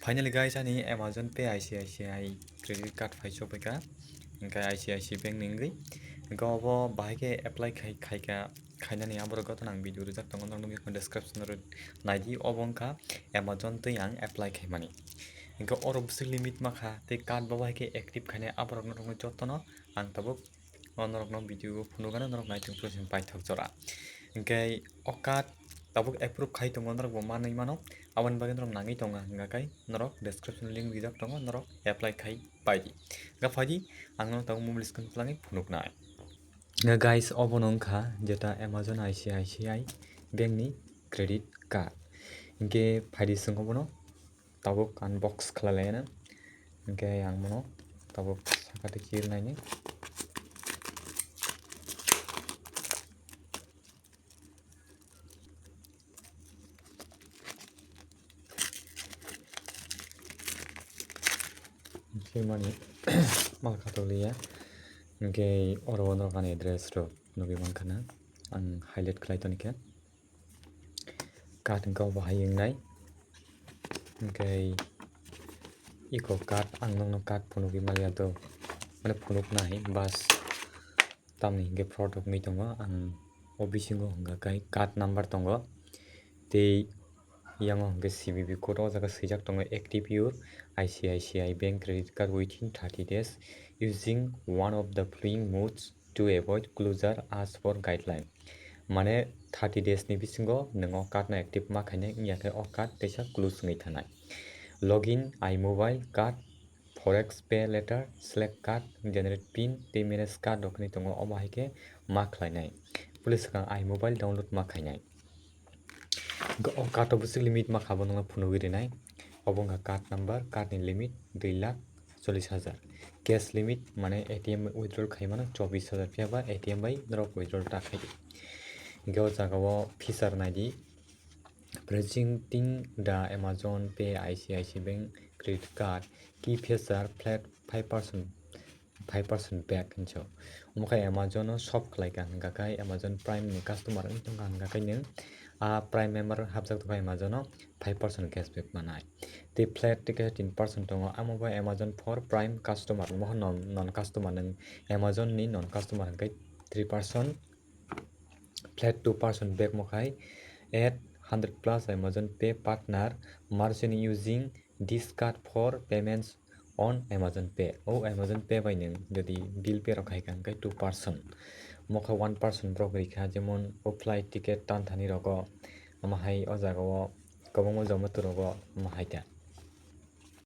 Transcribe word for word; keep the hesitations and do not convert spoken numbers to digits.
Finally guys, ani Amazon Pay I C I C I credit card phai sophaikha, hwnkhe I C I C Bank ni wngwi. Hwnkhe obo bahai khe apply khai, khaikha, khainani aborok jotono ang video rijak tongo, norok nukjakha description o naidi, obo wngkha Amazon twi ang apply khaimani. Hwnkhe oro bwswk limit makha tei card bo bahai khe active khainai, aborok norokno jotono ang tabuk o norokno video o phunukgano norok naitong phuru se paithak jora. Hwnkhe o card tabuk approve khai tongo, norok bo manwi mano, aboni bagwi norok nangwi tongo hwnkha khe norok description link rijak tongo, norok apply khai paidi. Hwnkha phaidi, ang norok tabuk mobile screen o twlangwi phunuknai. Hwnkha guys, obono wngkha jeta Amazon I C I C I Bank ni credit card. Hwnkhe phaidi chwng obono tabuk unbox khlai laina. Hwnkhe ang bono tabuk sakati chir naini. Chirmani mal khatok liya. Hwnkhe oro norok ani address rok nugwi mankha na. Ang highlight khlai tonikha. Card hwnkhe obo hai wngnai. Hwnkhe iko card ang nokno card phunugwi maliya do. Mane phunuknai bas. Tamni hwnkhe fraud wngwi tongo. Ang o bisingo hwnkha khe card number tongo. Tei yango hwnkhe C V V code o jaga swijak tongo, "Active your I C I C I Bank credit card within thirty days using one of the following modes to avoid closure as per guideline." Mane thirty days ni bisingo nwng o card no active ma khainai, wngya khe o card teisa close wngwi thanai. Login, iMobile card, Forex Pay Later, Select Card, Generate Pin tei Manage Card rok hinwi tongo, omo hai khe ma khlainai. Police swkang iMobile download ma khainai. O card o bwswk limit ma kha, bo nwngno phunugwi rinai. Obo wngkha card number, card ni limit dui lakh chollish hajar. Cash limit mane A T M withdrawal khai mano chobbish hajar, phiya ba A T M bai norok withdrawal ta khai di. Hwnkhe o jaga o feature nai di, "Presenting the Amazon Pay I C I C Bank credit card, key feature, flat five percent, five percent back" hinwi. Omo khe Amazon o shop khlai kha hwnkha khe Amazon Prime ni customer wng tong kha hwnkha khe nwng a Prime member hapjak tong kha Amazon o five percent cashback manai. Tei flat tei khe tin percent tongo, amo bai Amazon for Prime customer, omo khe non, non customer, nwng Amazon ni non customer hwnkhe three percent, flat two percent back mo khai. Add hundred plus Amazon Pay partner merchant using this card for payments on Amazon Pay. O Amazon Pay bai nwng jodi bill pay rok khai kha hwnkhe two percent. Mo khe one percent borok ri kha, jemon o flight ticket tan thani rogo, omo hai o jaga o kwbangma Zomato rogo omo hai ta.